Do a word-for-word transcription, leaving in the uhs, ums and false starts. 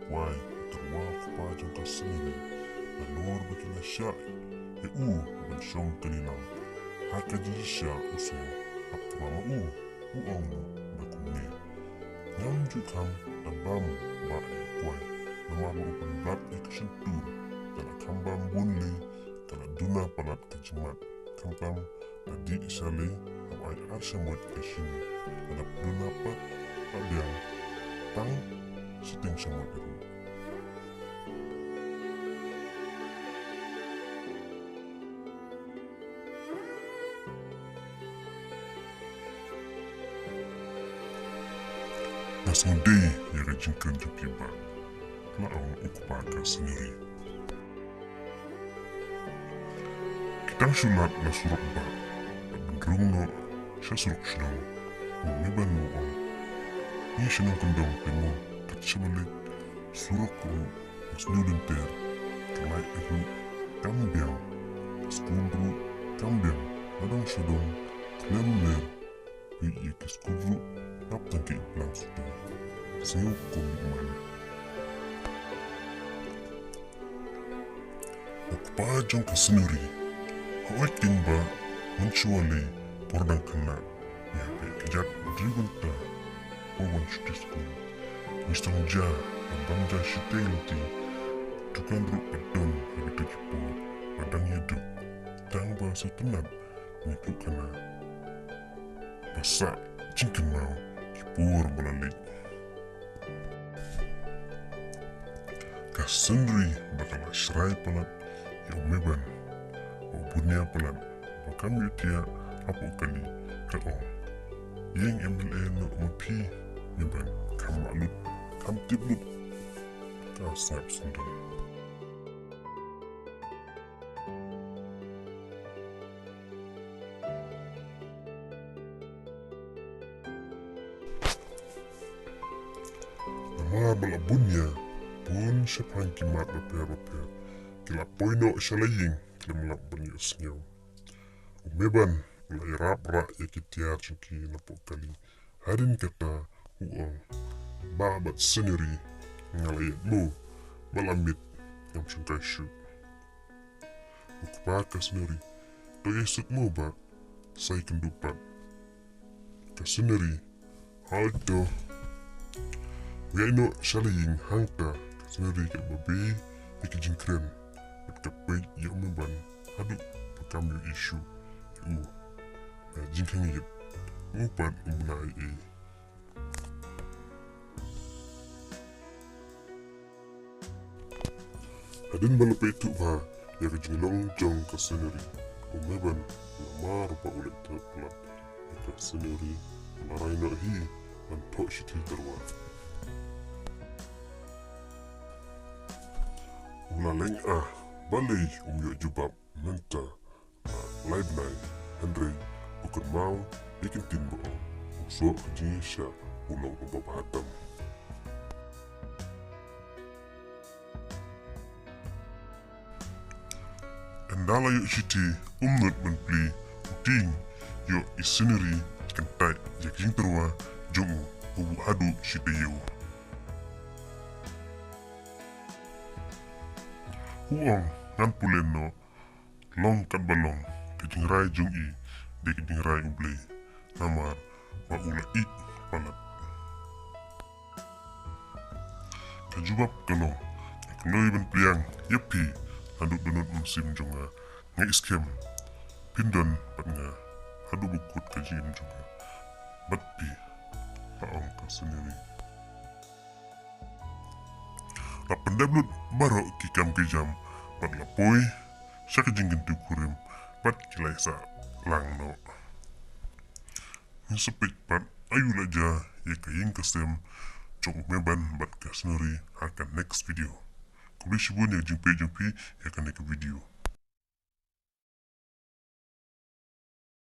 kwai, u tyrwa u kpa jong ka Señori, nalor ba ki la shah ïa u ban shong kali lang. Ha ka jingshisha u sngew hap tyrwa ma u, u ong ba kumne: Ngam ju kham da bam bah ïa kwai, namar ba u pynblat ïa ka shyntur, ka la kham bam bun lei, ka la duna palat ka jingmad. Khamtam la dih shalei, hap ai ar shamoit ka shini, la duna pat la biang tang shiteng shamoit ruh. Nga sngewdei ïa ka jingkren jong phi bah, la ong u kpa ka Señori. Ki tang shu lad na surok bah, bad ban rung noh sha surok shnong. U Meban u ong: Ngi shnong kyndong te mo, kat shaba leit surok ruh, sniew lynter, ka light ruh kam biang, skul ruh kam biang, la dang shu don khlem mer. Peit ïa ki skul ruh hap tang ki plang suteng, sngew kum i man. U kpa jong ka Señori: Hooid keiñ bah, mynshuwa lei por dang khynnah, ïa peit ka jaka briew bynta, por ban shuti skul, ngi sdang ja ban bam ja shiteng lynti, dukan ruh pat don ha kito ki por, ba dang ïa duk, tang ba sngewtynnat ngi phuh khana ba sah jingkynmaw ki por ba la leit. Ka Señori ba ka la shrai palat ïa u Meban, ba u bunia palat ba kam ïohthiah hapoh kali, ka ong: Ïeng M L A noh ma phi Meban, kham mah lut, kham tip lut, ka sngap syndon. Namar ba la bunia bun shaphang ki mat bapher bapher, ki la poi noh sha la ïing khlem lap ban ïohsngew. U Meban u la ïarap rah ïa ki tiar jong ki napoh kali. Hadien kata u ong: Bah bad Señori, nga la ïaid mo, ba la miet ngam shongkai shuh. U kpa ka Señori: To ïaisuk mo bah, sa ïakynduh pat. Ka Señori: Haoid to. U ïaid noh sha la ïing. Hangta ka Señori ka babe ïa ki jingkren bad ka peit ïa u Meban haduh ba kam ïohi shuh ïa u. Ka jingkhang ïit, u pat um bna ei ei. Hadien ba la peit thuh bha ïa ka jinglong jong ka Señori, u Meban namar ba u la ïeit palat ïa ka Señori, u la rai noh hi ban thoh shithi tyrwa. U la leh ah balei um ïoh jubab mynta lai bnai, hynrei u kynmaw ïa ki ktien ba ong, u soh ka jingïaishah u long uba bha tam. Ynda la ïoh shithi, um nud ban plie, u tieng ïoh i Señori kyntait ïa ka jingtyrwa jong u, u buh haduh shi taïew. U ong ngan pule noh, long katba long, ka jingrai jong i dei ka jingrai U Blei, namar ba u la ïeit palat. Ka jubab ka long, nga kloi ban pliang ïa phi naduh dohnud mynsiem jong nga, nga i skhem phin don bad nga haduh ba kut ka jingim jong nga bad phi, la ong ka Señori. La pyndep lut baroh ki kam ki jam bad la poi sha ka jingkyntu kurim bad ki la ïasah lang noh. Ngin sa peit pat aïu la jia ïa ka ïing ka sem jong u Meban bad ka Señori ha ka next video. Khublei shibun ïa ka jingpeit jong phi ïa kane ka video.